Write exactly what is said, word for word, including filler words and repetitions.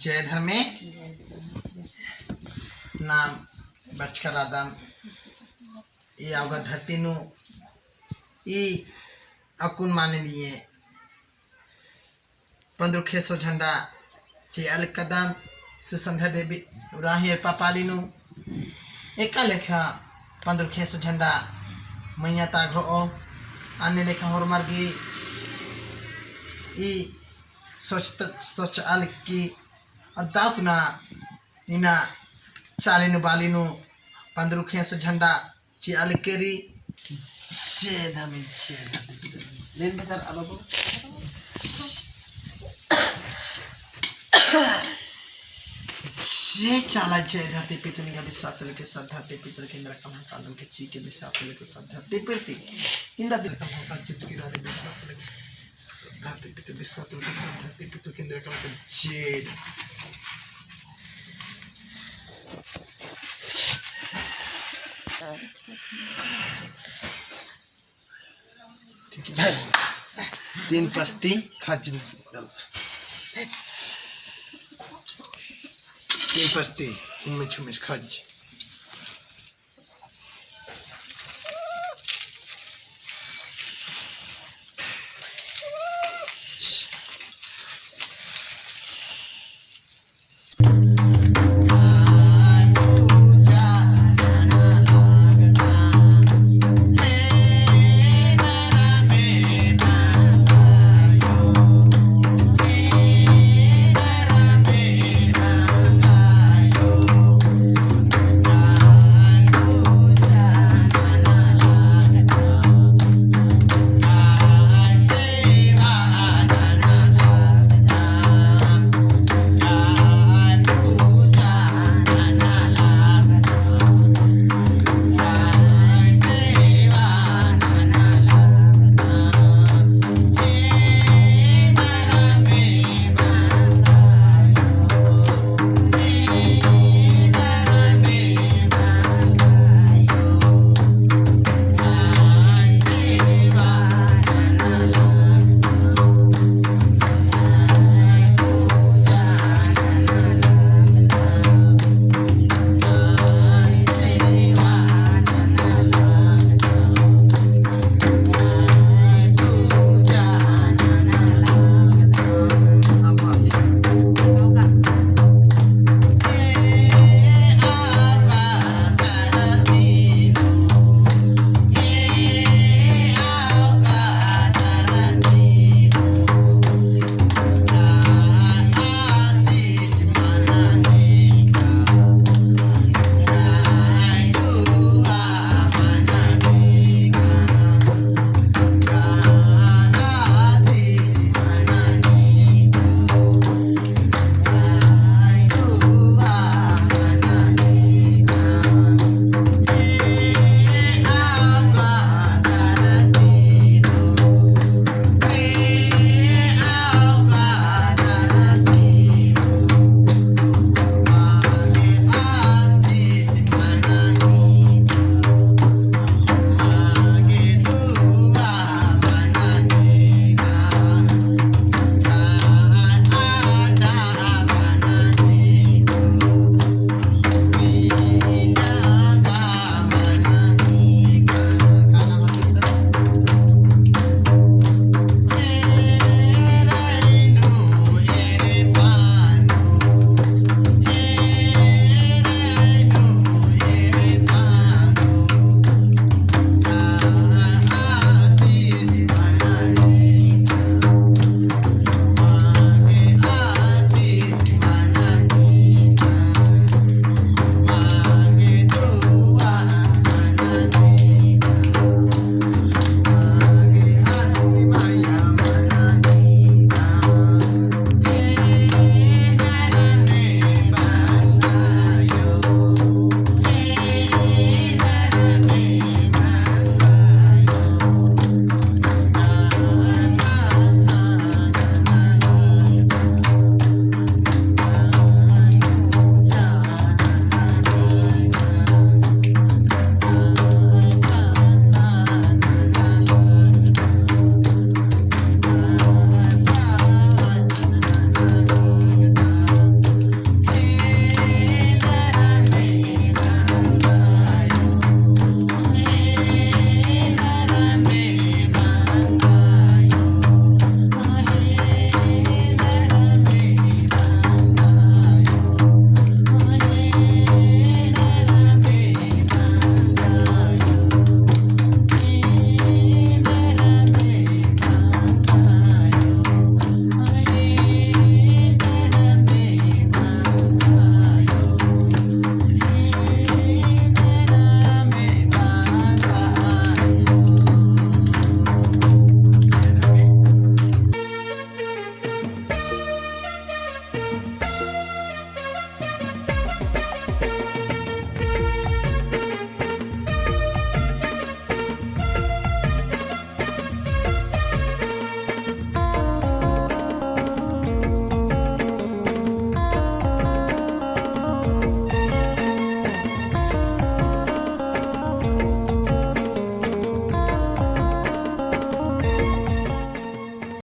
जय धर्मे। नाम बरचका रअदम ई अवगा धरती नू ई अक्कुन माने निये पन्द्रखेसो झंडा चिआ लिक्कदम। सुसंध्या देवी उराँव ही एड़पा पाली नू एका लेखा पन्द्रखेसो झंडा मइय्याँ ता अगरोओ। अन्ने लेखा होरमर गे ई सोच, सोचआ लिक्की अउर दव कुना इन्ना चाली नू बाली नू पन्द्रखेसो झंडा चिआ लिक्की रई। जय धर्मे, जय धरती पिता। लेन बेहतर अब अब। जय चाला, जय धरती पिता, निंगा विश्वास लेके सब धरती पिता के अंदर कमहा कालम के ची के विश्वास लेके सब धरती पिता। इंदा बिल कमहा काल चीज की राधे विश्वास लेके सब धरती पिता, विश्वास लेके सब धरती पिता के अंदर कमहा काल जय धरती। ठीक है। तीन पस्ती खज। तीन पस्ती उम्मे छुमेस खज।